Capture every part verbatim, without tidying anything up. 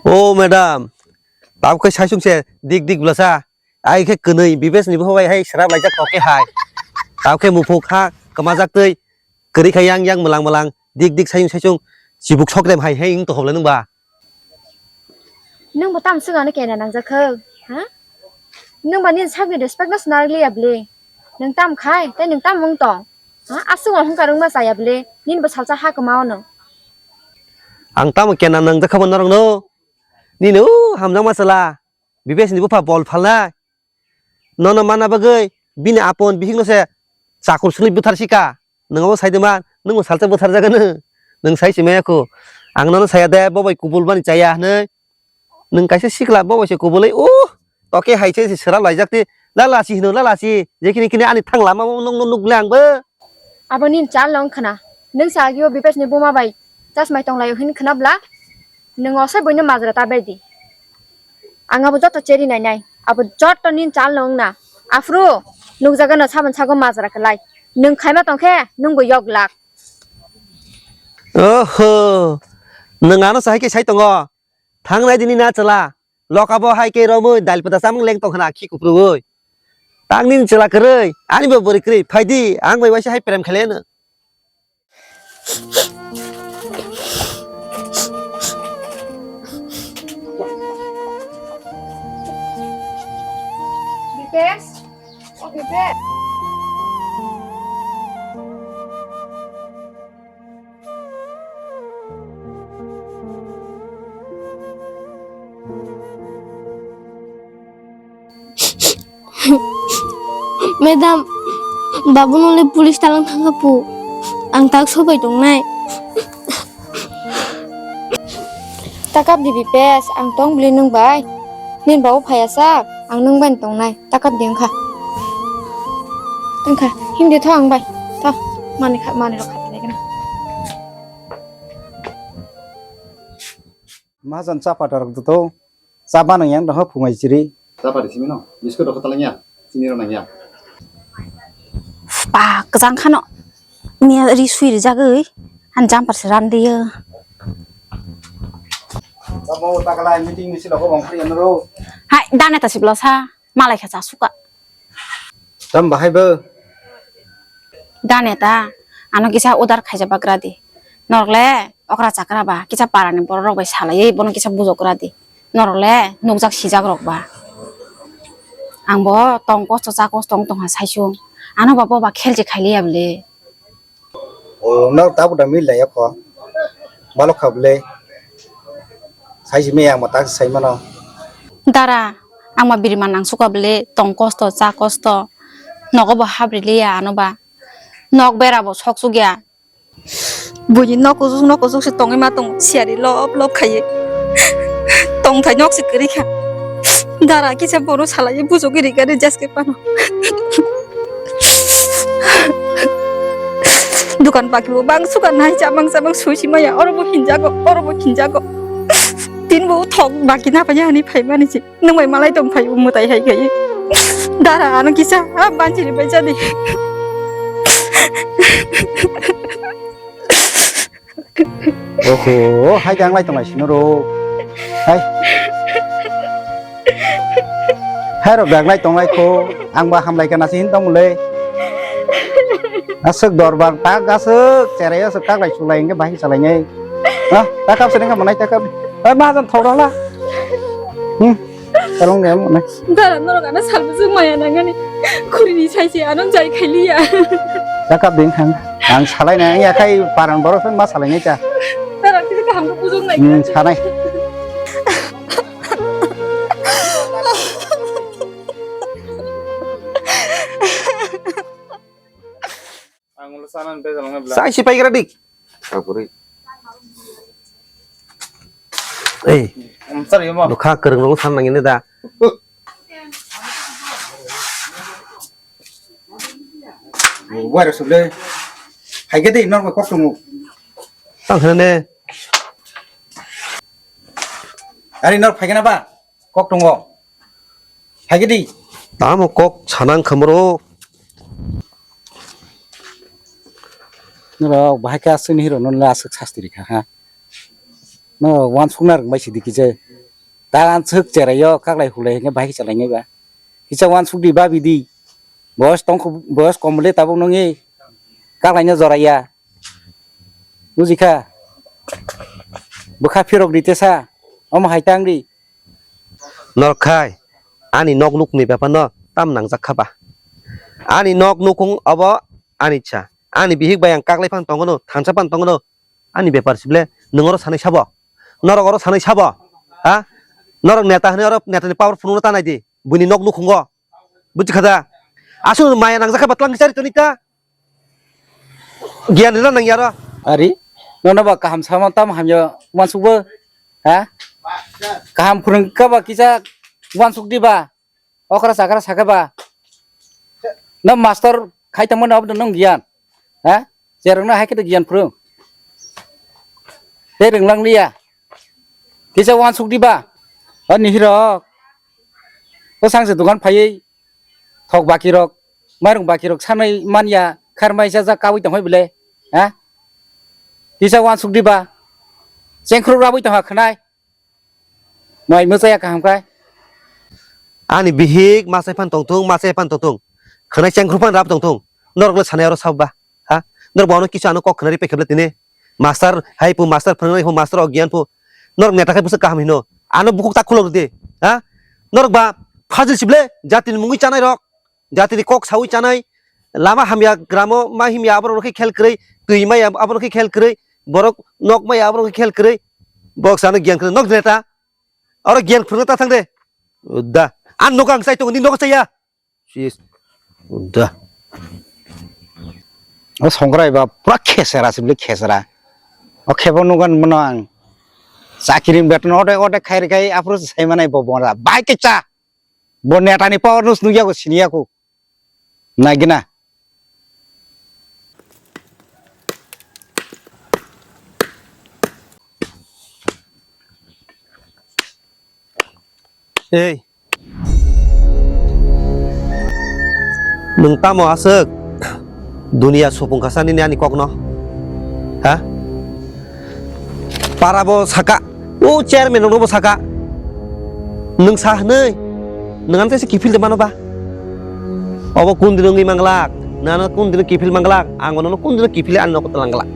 O madam, tamo khe saisung se dik dik bwlasa. Ai khe kwnwi Bipesh ni bupha bai hai srap laijak tok khe hai. Tamo khe muphuk ha kwmajak twi kwrwi kha yang yang mwlang mwlang dik dik saisung saisung chibuk sokrem hai hai wng tongkha bwle nwng ba. Nwng bo tamo swkang no kena nangjak kho, ha? Nwng ba nini sakni respect no swnarwk liya bwle. Nwng tamo khai, tei nwng tamo wng tong? Ha? Aswk o hwnkha rwngma chaya bwle, nini bo salsa ha kwma ono. Ang tamo kena nangjak kha bo norok no? Nini o hamjakma chwla, Bipesh ni bupha bol phalnai. Nono mana bagwi bini apon bihikno se chakur swlwi butharsi ka. Nwng abo sai de man, nwng bo salsa butharjagano. Nwng sai se maya kho. Ang nono saya de, bo bai kubul bani chaya hwnwi. Nwng kaisa sikla bo bai se kubulwi, uh, toke hai se srap laijak twi. Lala si hino, lala si. Je kini kini ani thang lama o nwng no nuk le ang bo. Abo nini chal no wng khna. Nwng sa agi o Bipesh ni buma bai chasmai tong lai o hin khna bla. Nwng osai buino majra ta bai di. Ang abo joto cheri nai nai. Abo joto nini chal no wng na. Aphuru nukjaga no sabon sago majra khlai. Nwng khaima tong khe nwng bo yok lak. Oho. Nwng ano sa hai khe sai tongo. Thangnai dini na chwla. Loka bo hai khe romwi dal pata chamung leng tong khna khi kuprui. Tang nini chwla kwrwi, ani bo bwrwi kwrwi, phai di, ang bai waisa hai prem khailai no. Dipesh, o Dipesh. Madam, babu no le police talang thangkha pu. Ang tak sobai tongnai. Takap di Bipesh, ang tong bili nwng bai. Nini babu phaiya sa, ang nwng bai tongnai. Takap di wngkha. Wngkha, himdi tho ang bai. Tho, mani kha, mani rok kha, tini gana. Mahajan cha pata rok to. Cha ba nang yang dong ha phungai chiri. Cha pati simi no. Biskut rok khatalangya. Chini rok nangya. Pa kwchang khano. Miya ri sui rijagwi. Han jumper se ran diyo. Tamo takala meeting misi logo bong pri anro. Hai dane ta siblo sa. Malai kha cha suka. Tam bahai bo. Dane ta, ano kisa udar khaija bagra di. Norok le okra chakra ba, kisa para ni borok rok bai salai, bono kisa bujok gra di. Norok le nukjak sijak rok ba. Ang bo tong kosto cha kosto wng tong ha saisung. Ano ba bo ba khelchi khailiya bwle. O, no, ta buda mil da yakho. Balok kha bwle. Sai si me yang ma tak sai mano. Dara, ang ma birma nang suka bwle, tong kosto, cha kosto. Nogo bo habri liya ano ba. Nok bera bo sok suk ya. Buini nok kujuk, nok kujuk se tongwi ma tong, siari lop lop khaiye. Tong thai nok se kwrwi kha. Dara kisa bono salai bujogwi rikha de jaske pano. Dukan baki bo bang suka nai chamang chamang sui si maya, oro bo hinjago, oro bo hinjago. Tin bo thok baki na panya ani phai mani si. Nung bai malai tong phai mutai hai kai. Dara ano kisa, ah, banchiri bai jadi. Oho, hai khe ang lai tonglai sino ro. Hai. Hai ro bag lai tonglai kho. Ang ba hamlai kana se hin tong le. Aswk dorbar tak aswk cherai aswk tak lai sulai nge bahai salai nge. Ha, takap se nge manai takap. Hai mahajan thok rala. Hmm. Kalong de mo ne. Dara norok ano salbujwk maya nangani. Khuri ni sai se ano jai khailiya. Jakap ding thang. Ang salai na ya kai paran borok ma salai nai ta. Dara kisa kaham ko bujwk nai. Hmm, sanai. Ang ulo sanan bezalong bla. Sai si paigra dik. Kaburi. Ei. Amsar yamo. Dukha kwrwng rong san nangini da. Wai rok suble. Hai gede nor kok tongo. Tang hene. Ari nor phai gana ba. Kok tongo. Hai gidi. Tamo kok sanang khamro. Norok bahai khe aswkni hero no le aswk sasti rikha ha. No wansukna rwngbai sidi kije. Talan suk cherai yo, kaklai hulai hingke bahai khe chalai nai ba. Kisa wansuk di ba bidi. Boyos tong khu, boyos kom le tabuk nung e. Kaklai no jora ya. Buji kha. Bwkha phirok di tesa. Omo hai tang di. Norok khai, ani nok nukni bepar no tam nangjak kha ba? Ani nok nukung obo ani cha. Ani bihik bai ang kaklai phan tongo no, thansa phan tongo no. Ani bepar sible, nwng oro sanai sabo? Norok oro sanai sabo? Ha? Norok neta hwnwi oro netani power phunukno ta nai di. Buini nok nukhungo. Buji kha da? Aswk maya nangjak kha ba twlang chari toni ta? Giyan rina nang yaro. Ari, nono ba kaham sama tam hamya wansuk bo. Ha? Kaham phwrwng kha ba kisa wansuk di ba. Okra chakra sakhe ba. No master khai tongmani obo nwng giyan. Ha? Cherwngno hai khe to giyan phwrwng. Tei rwnglang liya. Kisa wansuk di ba. O nihirok. O sangse dogan phaiwi thok bakirok, mairung bakirok sanwi manya kharmai sajak kawi tongphai bwle. Ha? Kisa wansuk di ba. Chengkhru rabwi tongha khwnai. Mai mwchaya kaham khai. Ani bihik machai phan tongthung, machai phan tongthung. Khwnai chengkhru phan rab tongthung. Norok le sanai oro sab ba. Ha? Norok bo ano kisu ano kok khwnari pekheble tini. Master hai pu, master phwrwngnai pu, master o giyan pu. Norok neta khai bwswk kaham hino. Ano bukuk ta khulok di. Ha? Norok ba fajil sible jatini mungwi chanai rok. Jatini kok sawi chanai, lama hamya gramo ma himya aborok khe khel kwrwi, twi maya aborok khe khel kwrwi, borok nok maya aborok khe khel kwrwi, bok sano giyan kwrwi nok dre ta, oro giyan kwrwngno ta thang de. Da, an nogo ang chai tongo, nini nogo chaya. Sis. Da. O songkrai ba pura khesera sibli khesera. O khebo nugan mano ang. Chakiri beton ode ode khairi khai aphuru sai manai bo bongra. Bai ke cha. Bo netani power nus nugya ko siniya ko. Nagina. Ei. Nwng tamo aswk dunia supung kasa nini ani kokno? Ha? Para bo saka, o chairman rokno bo saka. Nwng sa hwnwi, nwng ano kaisa kiphil de mano ba? Obo kun dino wngwi manglak, nano kun dino kiphil manglak, ang nono kun dino kiphil ani nogo twlang glak.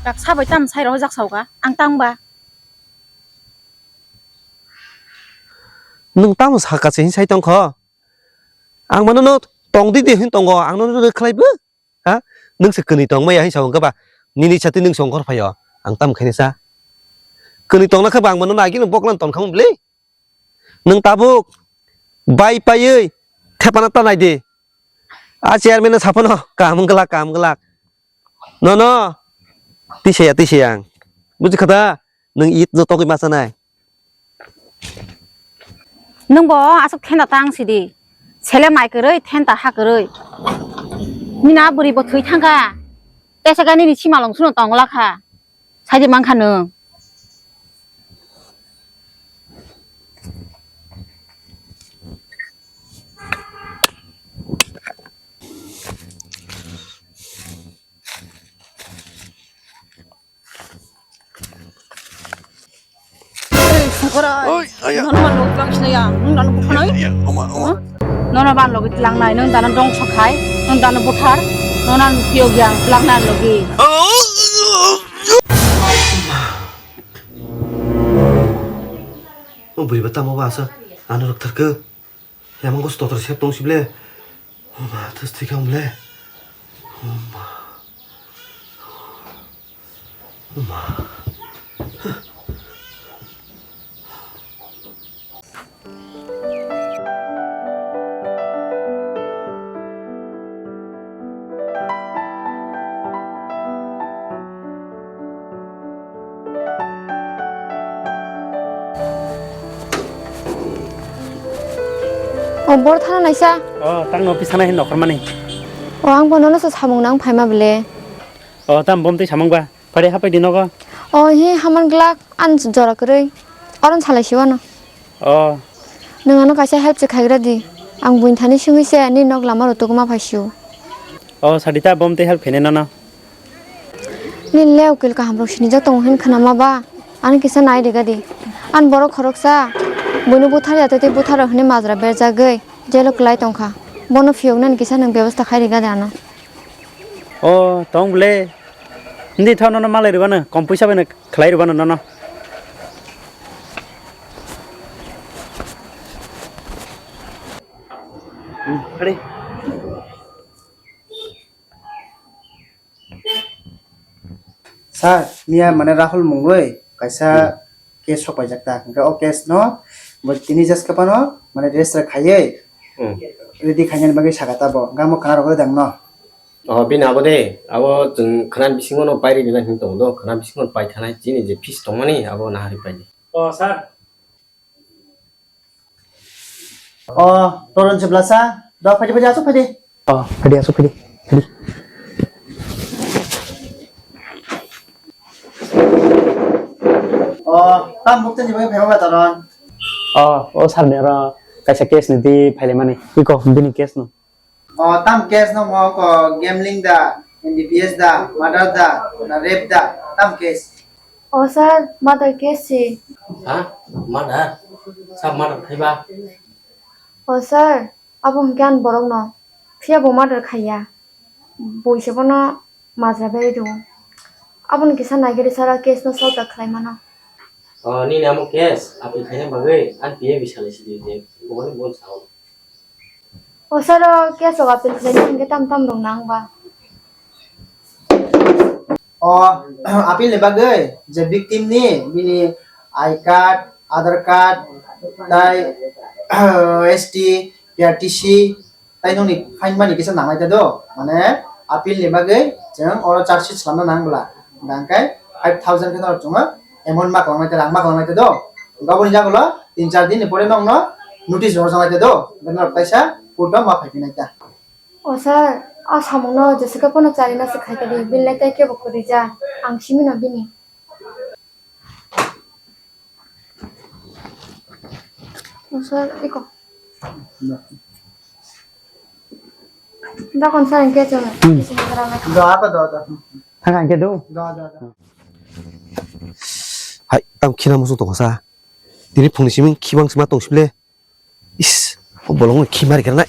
Raksa bai tam sai rohorjak sauka, ang tang ba? Nwng tamo saka se hinsai tongkho? Ang mano no tong di de hin tongo, ang nono rwkhlai bo? Ha? Nwng se kwnwi tong maya hinsa hwnkhe ba? Nini sati nwng songkhor phaio, ang tamo khaina sa? Kwnwi tongna khe ba ang mano no agini boklan tonkha mwnli? Nwng tabuk bai paiwi thepana ta nai di. A chairman no saphano kaham wngglak, kaham wngglak. Nono tisa ya, tisa ya ang. Buji kha da? Nwng it no togwi ma chanai. Nwng bo aswk thenta tang sidi. Sele mai kwrwi, thenta ha kwrwi. Nini a bwrwi bo thwi thangkha. Tesa khe nini simalong suno tongla kha. Saidi mankha nwng. Ei, Songkora. Oi, aya. Nono man logit lang sinaya. Nono bukhano. Iya, iya, oma, oma. Nono ban logit lang nai. Nono dano dong sokhai. Nono dano buthar. Nono an piyok yang lang nai logi. O bwrwi ba tamo ba asa. Ano rok tharkhe. Yamang ko stotor sep tong sible. O ma, thas thik ang ble. O ma. O ma. O bor thana naisa. O tang no pisana hin nokhor mani. O ang bono no samung nang phaima bele. O tam bom tei samung ba. Pare hapai di nogo. O hi haman glak an jora kwrwi. Oron salai siwano. O. Nwng ano kaisa help se khaigra di. Ang buini thani sungwi se ni nok lama rw tuguma phaisio. O sadita bom tei help khene nono. Nini le ukil kaham rok sinijak tongo hin khwnama ba? Ani kisa nai riga di. An borok khoroksa buino buthar ya tei buthar rok hinwi majra berjagwi jelo kwlai tongkha. Bono phiyoknani kisa nwng bebosta khai riga di ano. O tong bwle. Hindi tho nono malai rwbano, kom puisa bai no khlai rwbano nono. Hmm, ready. Sir, miya mane Rahul mungwi kaisa case sok paijak ta. Hwnkhe o case no bo tini jas ka phano mane register khaiwi Hmm. ready khainani bagwi saka ta bo. Hwnkhe amo khna rogwi dang no. Oh, bini abo de, abo chwng khna bisingo no pairi rina hin tongo do, khna bisingo pai thanai chini je fees tongmani abo nahari pai di. Oh, sir. Oh, Toron Siblasa, do phaidi phaidi asuk phaidi. Oh, phaidi asuk phaidi. Phaidi. Oh, tam bukti ni bai phema ba Toron. Oh, oh sir ni ro kaisa case ni di phaile mani. Iko bini case no. Oh, tam case no mo ko gambling da, N D P S da, murder da, na rape da, tam case. O sir, murder case si. Ha? Murder? Sa murder khaiba? O sir, abo hwnkhe ani borok no. Phiya bo murder khaiya. Bui se bono majra bai rw. Aboni kisa naigari sara case no solve ta khlai mano. Oh, nini amo case appeal khaina bagwi ani P A bisa lai sidi je. Bumani bon sao. O sir, o case rok appeal khlaina hwnkhe tam tam rok nang ba? O appeal ni bagwi je victim ni bini I card, Aadhaar card, tai S T, P R T C, tai nokni fine mani kisa nangnai ta do. Mane appeal ni bagwi chwng oro charge sheet swlamna nang bwla. Hwnkhe five thousand khe norok chwngno amount ma kwlangnai ta, rang ma kwlangnai ta do. Hwnkhe aboni jaga ulo tin char din ni pore nokno notice rwjaknai ta do. Hwnkhe norok kaisa court o ma phai phinai ta. O sir, a samungno jeswk phano charina se khai ta di, bini lai tai kebo kwrwi ja, ang simi no bini. O sir, iko. Dakon sir, hwnkhe chwng Hmm. Do, apa do, do. Thang hwnkhe do. Do, do, do. Hai, tam khina musu tongsa. Tini phungni simi khibang sima tong sibile. Is, o bolong khi mari kernai.